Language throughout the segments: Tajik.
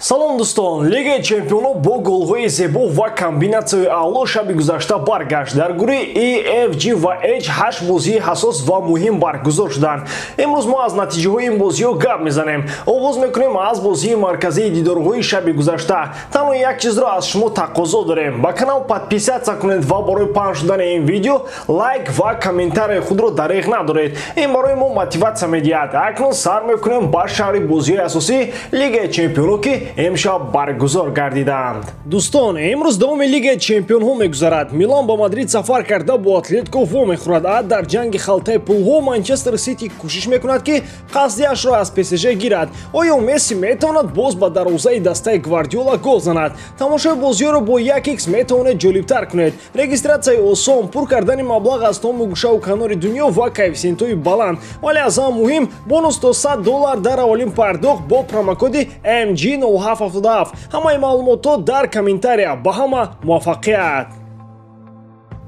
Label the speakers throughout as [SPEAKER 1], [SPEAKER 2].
[SPEAKER 1] Салом дӯстон, Лигаи Чемпионҳо бо голҳои зебо ва комбинатсияи аъло шаби гузашта баргашт. Дар гурӯҳи E, F, G ва H ҳашт бозии ҳассос ва муҳим баргузор шуданд. Имрӯз мо аз натиҷаҳои ин бозиҳо гап мезанем. Оғоз мекунем аз бозии марказии дидорҳои шаби гузашта. Танҳо як чизро аз шумо тақозо дорем. Ба канал подписаться кунед ва барои паҳн шудани ин видео лайк ва комментарияи худро дареғ надоред. Ин барои мо мотиватсия медиҳад. Акнун сар мекунем ба шаҳри бозиҳои асосии Лигаи Чемпионҳо, ки имшаб баргузор гардиданд. Дӯстон, имрӯз давоми Лигаи Чемпионҳо мегузарад. Милан ба Мадрид сафар карда бо Атлетико вомехӯрад. А дар ҷанги халтаи пулҳо Манчестер Сити кӯшиш мекунад, ки қасдиашро аз ПСЖ гирад. Оё Месси метавонад боз ба дарвозаи дастаи Гвардиола гол занад? Тамошои бозиҳоро бо 1x метавонед ҷолибтар кунед. Регистратсияи осон, пур кардани маблағ аз тому гӯшаву канори дунё ва коэффисиентҳои баланд. Вале аз ҳама муҳим, бонус то $100 дар аввалин пардохт бо промокоди MG0777. Ҳамаи маълумотҳо дар комментария. Ба ҳама муваффақият!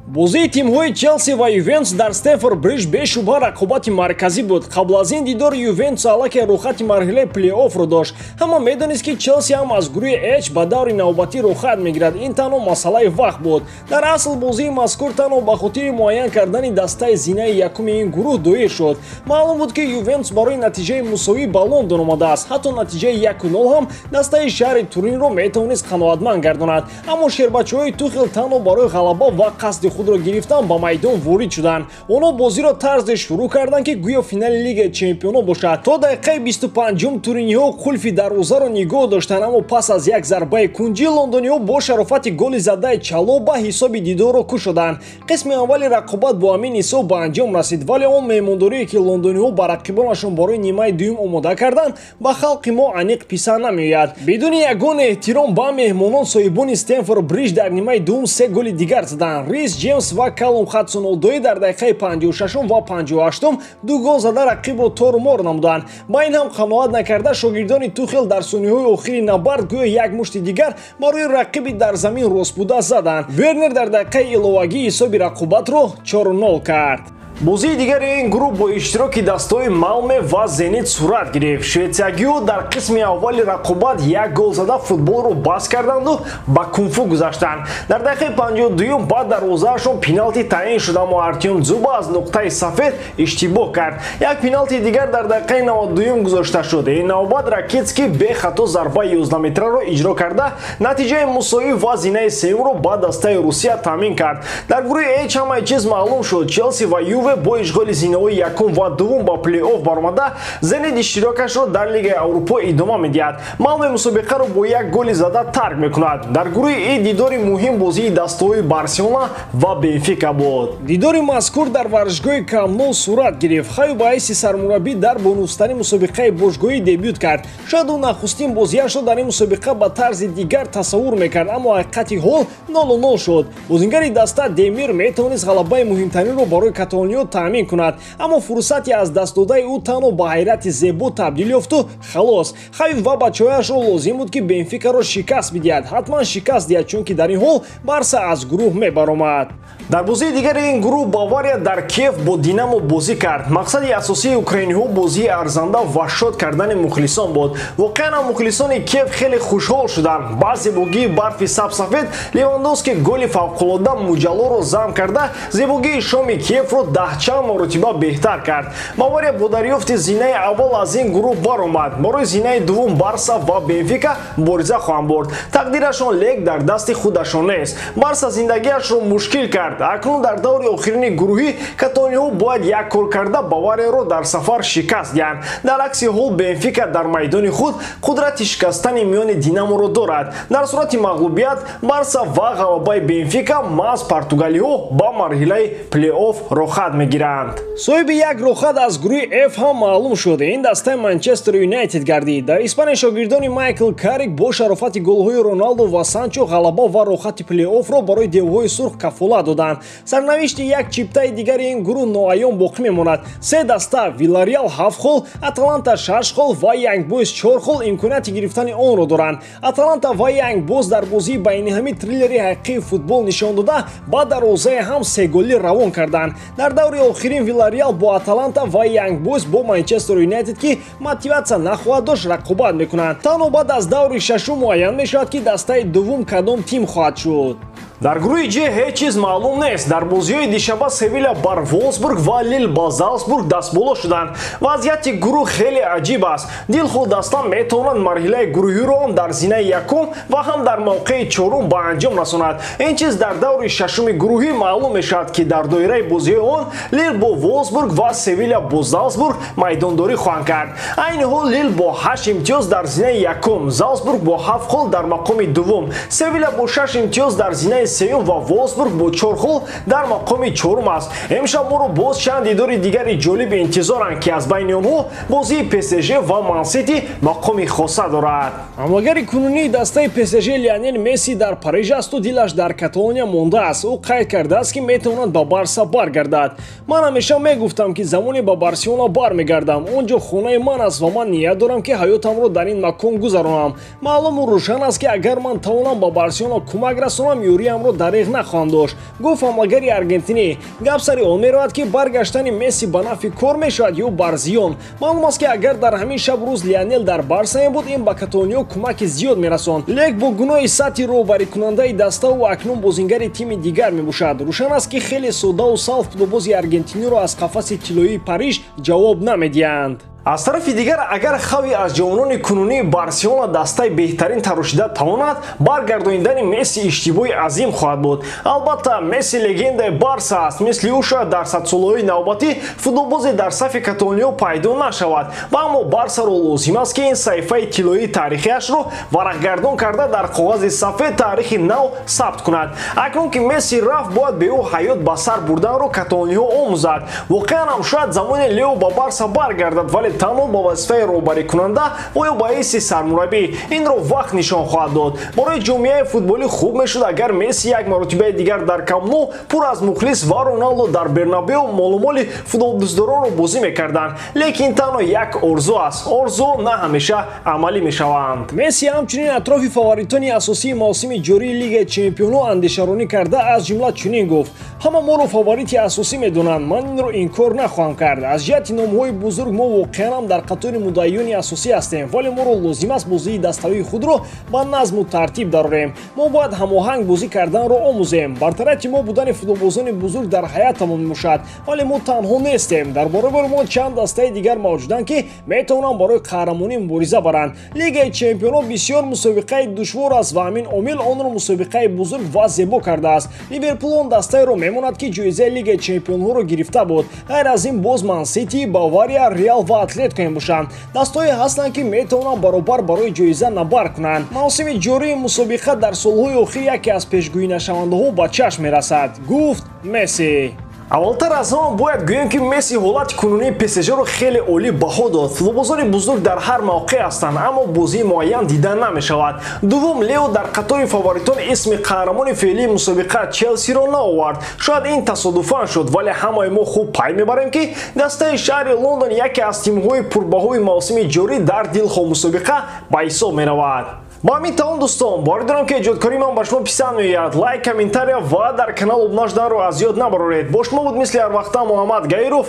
[SPEAKER 1] Бозии тимҳои Челси ва Ювентус дар Стэмфорд Бриҷ бешубҳа рақобати марказӣ буд. Қабл аз ин дидор Ювентус аллакай рухати марҳилаи плей-оффро дошт. Ҳама медонист, ки Челси ҳам аз гурӯҳи H ба даври навбатӣ рухат мегирад. Ин танҳо масъалаи вақт буд. Дар асл бозии мазкур танҳо ба хотири муайян кардани дастаи зинаи якуми ин гурӯҳ доир шуд. Маълум буд, ки Ювентус барои натиҷаи мусовӣ ба Лондон омадааст. Ҳатто натиҷаи 1-0 ҳам дастаи шаҳри Туринро метавонист қаноатманд гардонад. Аммо шербачаҳои Тухел танҳо барои ғалаба ва қасди худро гирифтан ба майдон ворид шуданд. Онҳо бозиро тарзе шурӯъ карданд, ки гӯё финали Лигаи Чемпионҳо бошад. То дақиқаи 25-ум туриниҳо қулфи дарвозаро нигоҳ доштанд, аммо пас аз як зарбаи кунҷӣ лондониҳо бо шарофати голи задаи Чалоба ҳисоби дидорро кушоданд. Қисми аввали рақобат бо ҳамин ҳисоб ба анҷом расид, вале он меҳмондорие, ки лондониҳо ба рақибонашон барои нимаи дуюм омода карданд, ба халқи мо аниқ писанд намеояд. Бидуни ягон эҳтиром ба меҳмонон, соҳибони Стэмфорд Бриҷ дар нимаи дуюм се голи дигар заданд. Рис Ҷеймс ва Калум Хадсон-Одои дар дақиқаи 56 ва 58 ду гол зада рақибро торумор намуданд. Ба ин ҳам қаноат накарда, шогирдони Тухел дар сониҳои охири набард гӯё як мушти дигар барои рақиби дар замин ростбуда заданд. Вернер дар дақиқаи иловагӣ ҳисоби рақобатро 4-0 кард. Бозии дигари ин гурӯҳ бо иштироки дастаҳои Малме ва Зенит сурат гирифт. Швейтсариягиҳо дар қисми аввали рақобат як гол зада футболро бас карданду ба кунфу гузаштанд. Дар дақиқаи 52-юм ба дарвозаашон пеналти таъин шуд, аммо Артем Дзюба аз нуқтаи сафед иштибоҳ кард. Як пеналти дигар дар дақиқаи 92-юм гузошта шуд. Ин навбат Ракитский бехато зарбаи 11-метраро иҷро карда, натиҷаи мусовӣ ва зинаи сеюмро ба дастаи Русия таъмин кард. Дар гурӯҳи H ҳамаи чиз маълум шуд. Челси ва Юве бо ишғоли зинаҳои якум ва дуввум ба плей-офф баромада, Зенит иштирокашро дар Лигаи Аврупо идома медиҳад. Малме мусобиқаро бо як голи зада тарк мекунад. Дар гурӯҳи И дидори муҳим бозии дастаҳои Барселона ва Бенфика буд. Дидори мазкур дар варзишгоҳи Камп Ноу сурат гирифт. Хави ба ҳайси сармураббӣ дар бонуфтарин мусобиқаи бошгоҳӣ дебют кард. Шояд ӯ нахустин бозиашро дар ин мусобиқа ба тарзи дигар тасаввур мекард, аммо ҳақиқати ҳол 0-0 шуд. Бозингари даста Демир метавонист ғалабаи муҳимтаринро барои каталониё таъмин кунад, аммо фурсати аз даст додаи ӯ танҳо ба ҳайрати зебо табдил ёфту халос. Хави ва бачаҳояшро лозим буд, ки Бенфикаро шикаст бидиҳад. Ҳатман шикаст диҳад, чунки дар ин ҳол Барса аз гурӯҳ мебаромад. Дар бозии дигари ин гурӯҳ Бавария дар Киев бо Динамо бозӣ кард. Мақсади асосии украиниҳо бозии арзанда ва шод кардани мухлисон буд. Воқеан ҳам мухлисони Киев хеле хушҳол шуданд. Ба зебогии барфи сабсафед Левандовски голи фавқулода муҷаллоро зам карда, зебогии шоми Киевро даҳчанд маротиба беҳтар кард. Бавария бо дарёфти зинаи аввал аз ин гурӯҳ баромад. Барои зинаи дуввум Барса ва Бенфика мубориза хоҳанд бурд. Тақдирашон лек дар дасти худашон нест. Барса зиндагиашро мушкил кард. Акнун дар даври охирини гурӯҳӣ каталониҳо бояд як кор карда Баварияро дар сафар шикаст диҳанд. Дар акси ҳол Бенфика дар майдони худ қудрати шикастани миёни Динаморо дорад. Дар сурати мағлубият Барса ва ғалабаи Бенфика маҳз португалиҳо ба марҳилаи плей-офф рохат мегиранд. Соҳиби як рохат аз гурӯҳи F ҳам маълум шуд. Ин дастаи Манчестер Юнайтед гардид. Дар Испания шогирдони Майкл Карик бо шарофати голҳои Роналдо ва Санчо ғалаба ва рохати плей-оффро барои девҳои сурх кафолат доданд. Сарнавишти як чиптаи дигари ин гурӯҳ ноаён боқӣ мемонад. Се даста Вилареал 7 хол, Аталанта 6 хол ва Янг Бойз 4 хол имконияти гирифтани онро доранд. Аталанта ва Янг Бойз дар бозии байниҳамӣ триллери ҳақиқии футбол нишон дода, ба дарвозаи ҳам сеголӣ равон карданд. Дар Даври охирин Вилареал бо Аталанта ва Янг Бойз бо Манчестер Юнайтед, ки мотиватсия нахоҳад дошт, рақобат мекунанд. Танҳо баъд аз даври шашум муайян мешавад, ки дастаи дуввум кадом тим хоҳад шуд. Дар гурӯҳи Ҷ ҳеҷ чиз маълум нест. Дар бозиҳои дишаба Севиля бар Волфсбург ва Лил ба Залцбург дастболо шуданд. Вазъияти гурӯҳ хеле аҷиб аст. Дилхоҳ даста метавонад марҳилаи гурӯҳиро ҳам дар зинаи якум ва ҳам дар мавқеи чорум ба анҷом расонад. Ин чиз дар даври шашуми гурӯҳӣ маълум мешавад, ки дар доираи бозиҳои он Лил бо Волфсбург ва Севиля бо Залцбург майдондорӣ хоҳанд кард. Айни ҳол Лил бо 8 имтиёз дар зинаи якум, Залцбург бо 7 хол дар мақоми дуввум, Севиля бо 6 имтиёз дар зинаи сеюм ва Волфсбург бо 4 хол дар мақоми чорум аст. Имшаб моро боз чанд дидори дигари ҷолиб интизоранд, ки аз байни онҳо бозии ПСЖ ва Ман-Сити мақоми хоса дорад. Ҳамлагари кунунии дастаи ПСЖ Лионел Месси дар Париж асту дилаш дар Каталония мондааст. Ӯ қайд кардааст, ки метавонад ба Барса баргардад. Ман ҳамеша мегуфтам, ки замоне ба Барселона бармегардам. Он ҷо хонаи ман аст ва ман ният дорам, ки ҳаётамро дар ин макон гузаронам. Маълуму рӯшан аст, ки агар ман тавонам ба Барселона кӯмак расонам, ёриамро дареғ нахоҳам дошт, гуфт ҳамлагари аргентинӣ. Гап сари он меравад, ки баргаштани Месси ба нафъи кор мешавад ё бар зиён. Маълум аст, ки агар дар ҳамин шаб рӯз Лионел дар Барса мебуд, ин ба каталониё кӯмаки зиёд мерасонд. Лек бо гуноҳи сатҳи роҳбарикунандаи даставу акнун бозингари тими дигар мебошад. Рӯшан аст, ки хеле соддаву салф футболбози аргентиниро аз қафаси тиллоии Париж ҷавоб намедиҳанд. Аз тарафи дигар, агар Хави аз ҷавонони кунунии Барселона дастаи беҳтарин тарошида тавонад, баргардонидани Месси иштибоҳи азим хоҳад буд. Албатта, Месси легендаи Барса аст. Мисли ӯ шояд дар садсолаҳои навбатӣ футболбозе дар сафи каталониё пайдо нашавад, ва аммо Барсаро лозим аст, ки ин саҳифаи тиллоии таърихиашро варақгардон карда дар коғази сафед таърихи нав сабт кунад. Акнун ки Месси рафт, бояд бе ӯ ҳаёт ба сар бурданро каталониҳо омӯзад. Воқеан ҳам шояд замоне Лео ба Барса баргардад, вале танҳо ба вазифаи роҳбарикунанда ва ё ба ҳайси сармураббӣ. Инро вақт нишон хоҳад дод. Барои ҷомеаи футболӣ хуб мешуд, агар Месси як маротибаи дигар дар Камп Ноу пур аз мухлис ва Роналдо дар Бернабео молумоли футболдӯстдоронро бозӣ мекарданд. Лекин танҳо як орзу аст. Орзу на ҳамеша амалӣ мешаванд. Месси ҳамчунин атрофи фаворитони асосии мавсими ҷории Лигаи Чемпионҳо андешаронӣ карда, аз ҷумла чунин гуфт: ҳама моро фаворити асосӣ медонанд, ман инро инкор нахоҳам кард. Аз ҷиҳати номҳои бузург мо воқеан ҳам дар қатори муддаиёни асосӣ ҳастем, вале моро лозим аст бозии даставии худро ба назму тартиб дарорем. Мо бояд ҳамоҳанг бозӣ карданро омӯзем. Бартарияти мо будани футболбозони бузург дар ҳаятамон мебошад, вале мо танҳо нестем. Дар баробари мо чанд дастаи дигар мавҷуданд, ки метавонанд барои қаҳрамонӣ мубориза баранд. Лигаи Чемпионҳо бисёр мусобиқаи душвор аст ва ҳамин омил онро мусобиқаи бузург ва зебо кардааст. Ливерпул он дастаеро мемонад, ки ҷоизаи Лигаи Чемпионҳоро гирифта буд. Ғайр аз ин боз Ман-Сити, Бавария, Реал ва Атлетико мебошанд. Дастҳое ҳастанд, ки метавонанд баробар барои ҷоиза набард кунанд. Мавсими ҷории мусобиқа дар солҳои охир яке аз пешгӯинашавандаҳо ба чашм мерасад, гуфт Месси. Аввалтар аз ҳама бояд гӯем, ки Месси ҳолати кунунии ПСЖ-ро хеле олӣ баҳо дод. Футболбозони бузург дар ҳар мавқеъ ҳастанд, аммо бозии муайян дида намешавад. Дуввум, Лео дар қатори фаворитон исми қаҳрамони феълии мусобиқа Челсиро наовард. Шояд ин тасодуфан шуд, вале ҳамаи мо хуб пай мебарем, ки дастаи шаҳри Лондон яке аз тимҳои пурбаҳои мавсими ҷорӣ дар дилхоҳ мусобиқа ба ҳисоб меравад. Ба ҳамин тамом, дӯстон, боварӣ дорам, ки эҷодкории ман ба шумо писанд меояд. Лайк, комментария ва дар канал обуна шуданро аз ёд набароред. Бо шумо буд мисли ҳар вақта Муҳаммад Гаиров.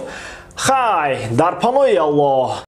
[SPEAKER 1] Хай, дар паноҳи Аллоҳ.